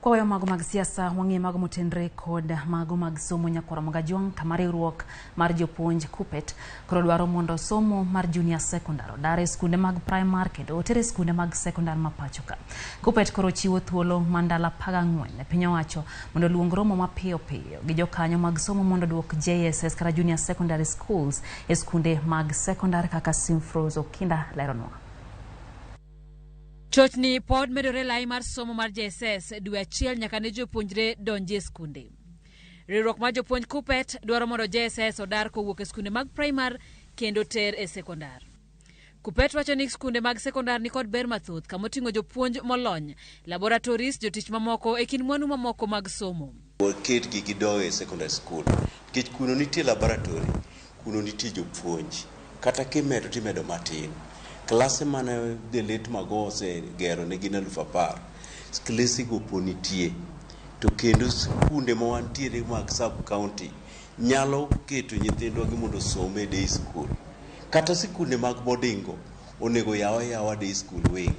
Kwaweyo mago mag siasa, wang'iyo mago motenre kod mago mag somo nyakwar Mogajwang', kama riwruok mar jopuonj KUPPET koro dwaro mondo somo mar junior secondary odar e skunde mag primar kendo oter e skunde mag sekondar ma pacho ka. KUPPET koro chiwo thuolo ma ndalo 14 ne piny owacho mondo oluong romo mapiyo piyo gi jokanyo mag somo mondo oduok JSS kata junior secondary schools e skunde mag sekondar kaka Simfrose Okinda leronwa. Chochni pod medore lai mar somo mar JSS dwe achiel nyaka ne jopuonjre donji e skunde. Riwruok mar jopuonj KUPPET dwaro mondo JSS odar kowuok e skunde mag primar kendo ter e sekondar. KUPPET wacho ni skunde mag sekondar nikod ber mathoth kamoting'o jopuonj molony, laboratories, jotich mamoko e kind mwandu mamoko mag somo. Waketgi gidog e secondary school nikech kuno nitie laboratory, kuno nitie jopuonj. Kata kimedo timedo matin. Klase mane the late Mago osegero ne gin 10,000. Klese go pod nitie. To kendo skunde ma wantiere mag sub county nyalo keto nyithindwa gi mondo osom e day school. Kata sikunde mag boarding go onego yaw ayawa day school wing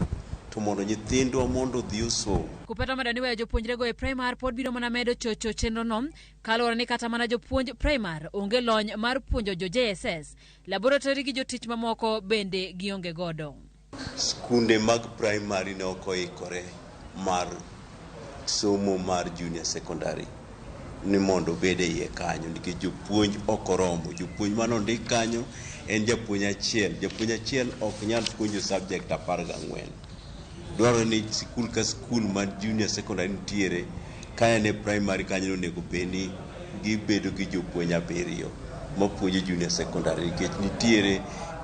to mondo nyithindwa mondo odhi osom. KUPPET omedo ni weyo jopuonjrego e primar pod biro mana medo chocho chenrono kaluwore ni kata mana jopuonj primar onge lony mar puonjo jo JSS, laboratory gi jotich mamoko bende gionge godo. Skunde mag primary ne ok oikore mar somo mar junior secondary ni mondo obed e iye kanyo nikech jopuonj ok oromo. Jopuonj mane ondik kanyo en japuonj achiel. Japuonj achiel ok nyal puonjo subject 14. Dwarore ni sikul ka sikul mar junior secondary nitiere ka en e primary kanyo onego bed ni gibedo gi jopuonj abiriyo mapuonjo junior secondary nikech nitiere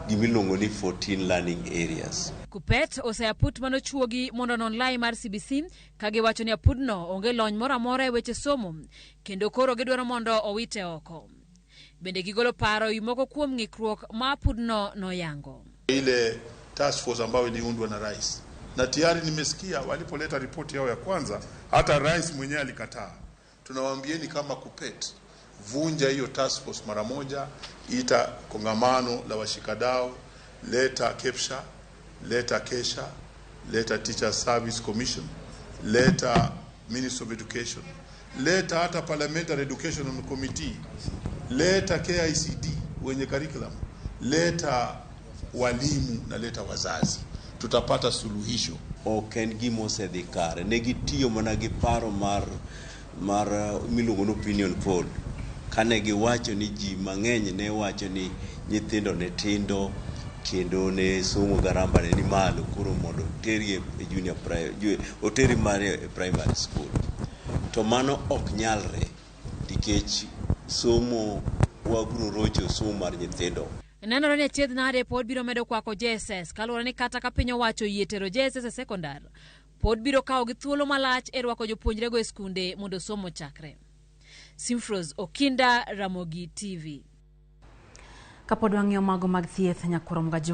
gimiluongo ni 14 learning areas. KUPPET oseyo aput manochuogi mondo onon lai mar CBC ka giwacho ni apudno onge lony moro amora e weche somo kendo koro gidwaro mondo owite oko. Bende gigolo paro ewi moko kuom ng'ikruok ma apudno noyango. Ile task force ambayo iliundwa na rais, na tayari nimesikia walipoleta ripoti yao ya kwanza, hata rais mwenyewe alikataa. Tunawaambieni kama KUPPET, vunja hiyo task force mara moja, ita kongamano la washikadau, leta KEPSHA, leta KESHA, leta Teacher Service Commission, leta Ministry of Education, leta hata Parliamentary Education Committee, leta KICD wenye curriculum, leta walimu na leta wazazi, tutapata suluhisho. Ok en gima osedhi kare. Ne gitiyo mana gi paro mar miluongo ni opinion poll. Kane giwacho ni ji mang'eny ne wacho ni nyithindo ne tindo kendo ne somo garama ne ni malo koro mondo otergi e junior otergi mare e primary school. To mano ok nyalre nikech somo wabiro rocho somo mar nyithindo. Nenore ni achiedh nade pod biro medo kwako JSS kaluwore ni kata ka piny owacho oyie tero JSS e sekondar, pod biro kawo gi thuolo malach e rwako jopuonjrego e skunde mondo somo chakre. Simfrose Okinda, Ramogi TV. Kapod wang'iyo mago mag thieth nyakwar Mogajwang'.